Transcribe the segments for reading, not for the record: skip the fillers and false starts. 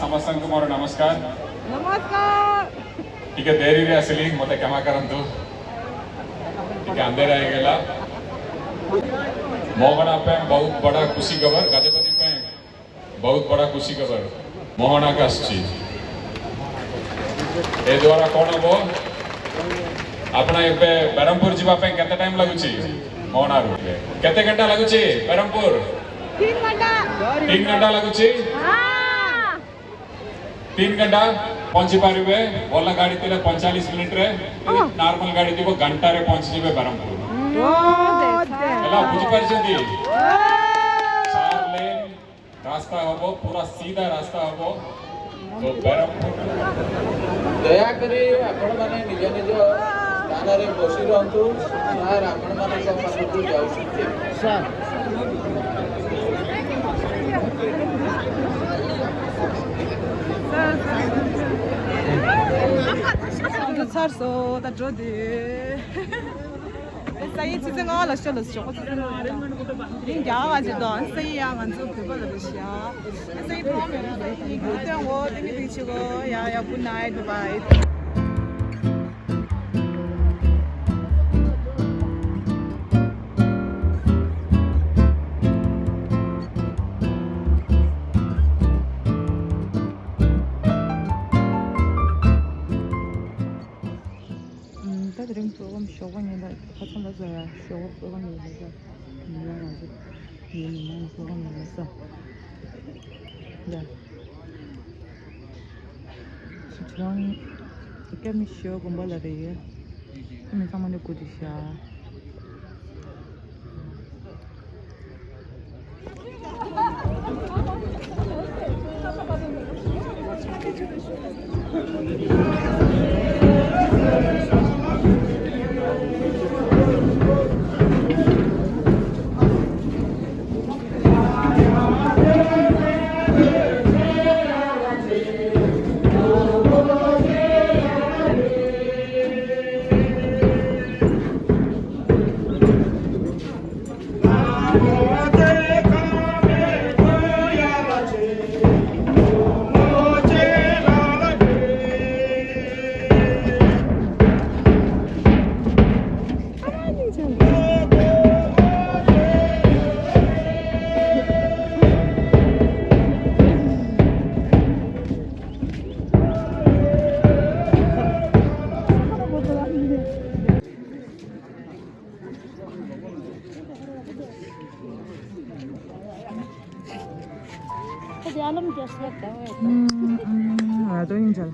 ସମସ୍ତଙ୍କୁ ମୋର ନମସ୍କାର। ନମସ୍କାର। ଟିକେ ଡେରିରେ ଆସିଲି, ମୋତେ କ୍ଷମା କରନ୍ତୁ, ଟିକେ अंधेरा ହେଇଗଲା। ମୋହନା ପାଇଁ ବହୁତ ବଡ଼ ଖୁସି ଖବର, ଗଜପତି ପାଇଁ ବହୁତ ବଡ଼ ଖୁସି ଖବର, ମୋହନାକୁ ଆସୁଛି। ଏ ଦ୍ୱାରା କ'ଣ ହବ? ଆପଣ ଏବେ ବ୍ରହ୍ମପୁର ଯିବା ପାଇଁ କେତେ ଟାଇମ ଲାଗୁଛି? ମୋହନାରୁ କେତେ ଘଣ୍ଟା ଲାଗୁଛି ବ୍ରହ୍ମପୁର? 3 ଘଣ୍ଟା। 3 ଘଣ୍ଟା ଲାଗୁଛି। 3 ଘଣ୍ଟା ପହଞ୍ଚି ପାରିବେ। ଭଲ ଗାଡ଼ି ଥିଲେ 45 ମିନିଟରେ, ନର୍ମାଲ ଗାଡ଼ି ଥିବ ଘଣ୍ଟାରେ ପହଞ୍ଚିଯିବେ ବ୍ରହ୍ମପୁର। ହେଲା, ବୁଝିପାରିଛନ୍ତି? 4 ଲେନ୍ ରାସ୍ତା ହବ, ପୁରା ସିଧା ରାସ୍ତା ହବ ତ ବ୍ରହ୍ମପୁର। ଦୟାକରି ଆପଣମାନେ ନିଜ ନିଜ ସ୍ଥାନରେ ବସି ରୁହନ୍ତୁ। ସାର୍ ଆପଣମାନଙ୍କ ପାଖକୁ ଯାଉଛନ୍ତି। 찰소 다 줘디. 生意其实我了小了小，我人家话就当生意啊，俺做陪伴了不行。生意方面，你等我等你去个呀呀，good night，拜拜。在这里做我们小过年的，他从那这小我做过年的是，你们是，你们做过年的是，对。저랑 깨미 쉬어 공부하래. 깨미 상만에 고디샤. 아, 또 인절.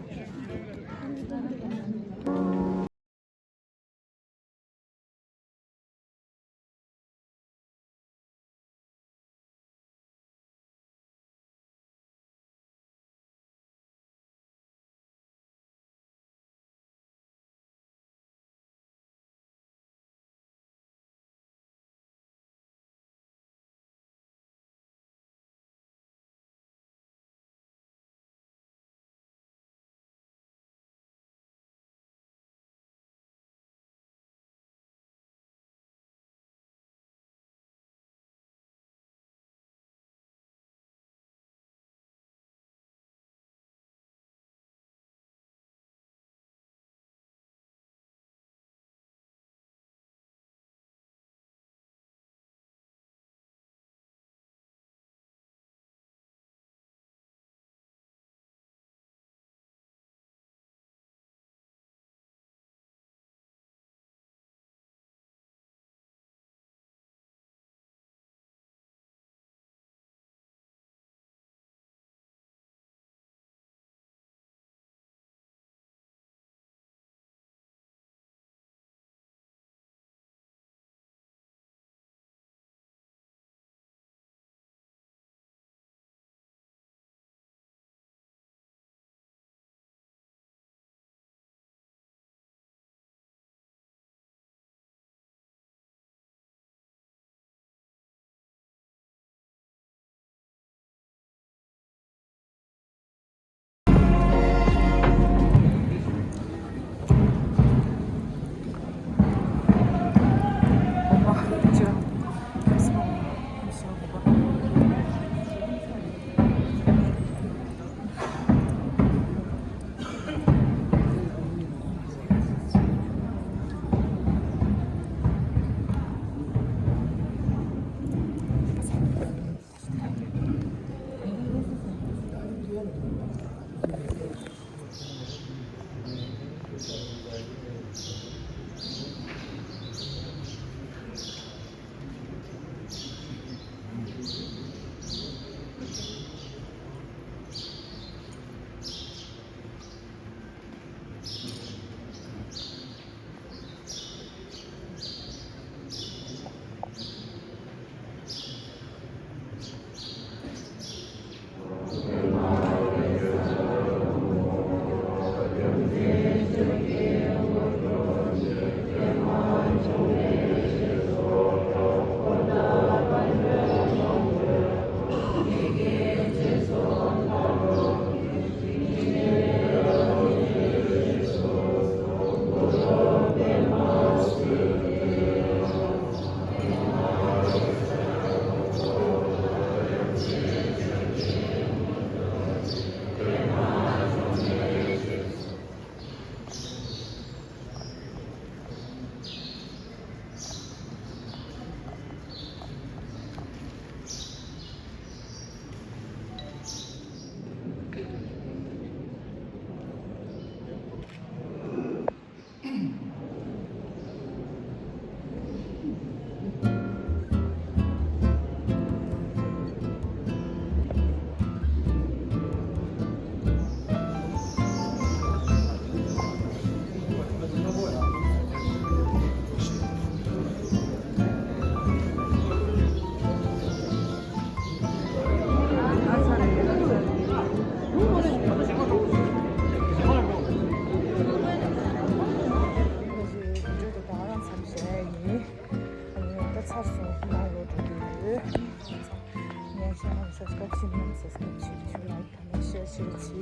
channel subscribe 起，能 subscribe 起，就 like 他们 share 起，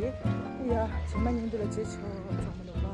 哎呀，前半年都来支持我，咱们的吧。